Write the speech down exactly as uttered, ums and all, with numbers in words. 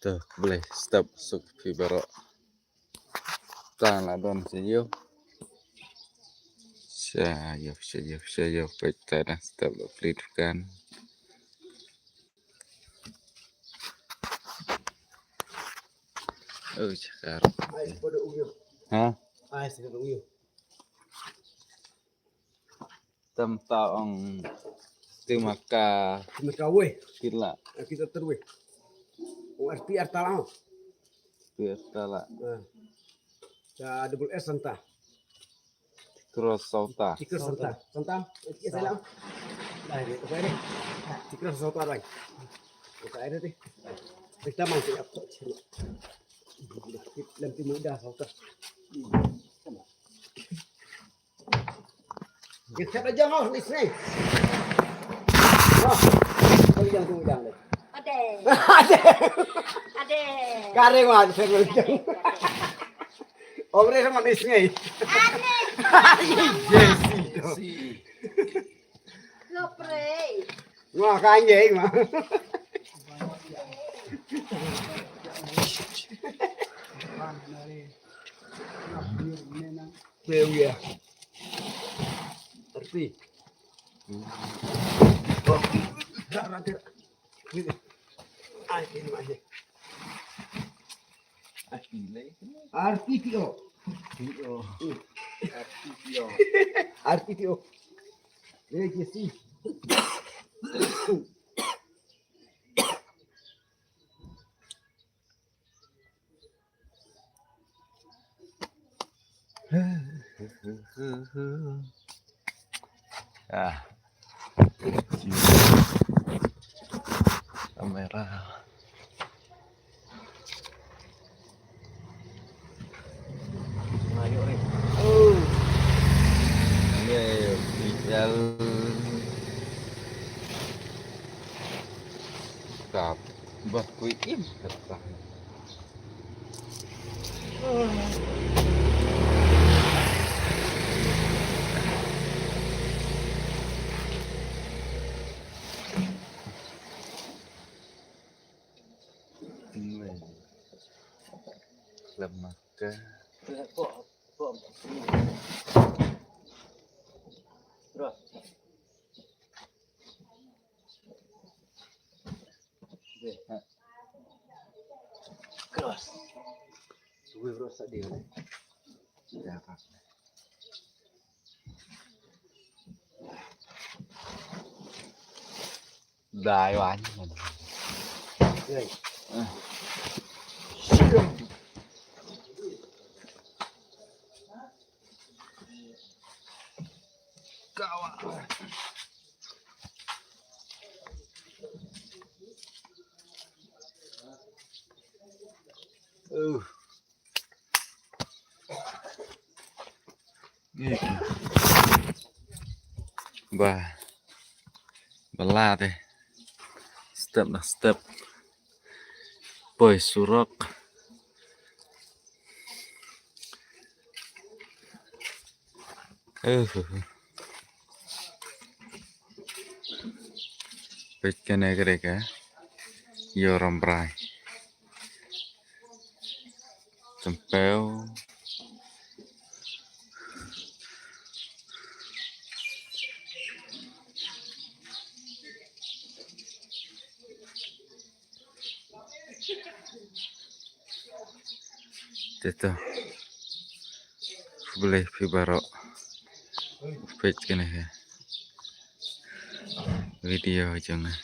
Te khublei step suk phi baroh. Tang la don sha ïew. Sha ïew, sha ïew, sha ïew. Peit tang da step la pli dukan. Oh, cakar. Ha? Tam ta ong, tim ka. Tim ka wei. Kila. Kita terwei. Oh, R P R tala. R P R tala. Nah. Sa double S santa. Cross santa. Tikir santa. Santa. Tikir santa. Tikir santa, bang. Kita masih apa? Lam timu dah santa. Yang siapa jong oh, ni sini. Oh, kau yang tu yang deh. Ade. Ade. Ade. Kare wan, saya bilang. Ade. Om re sama ni sini. Ade. Jesse tu. Lo pre. Wah, kanjeng mah. Arti. Arti tio. Tio. Arti tio. Arti tio. Eh, Jesse. Ah. Kamera. Oh. Ye, P L. Kap. Bah, kui im kata. Lemaka. Cross. Suwe bro sa dia. Ya, Pak. Dai wan. Hey. Kawa. Uh. Ba. Ba la te. Step na step. Poi surok. Uh. Peit kane ka dei ka ïew rambrai. Tempeu. Te to. Khublei phi baroh. Peit kane ka video jong nga.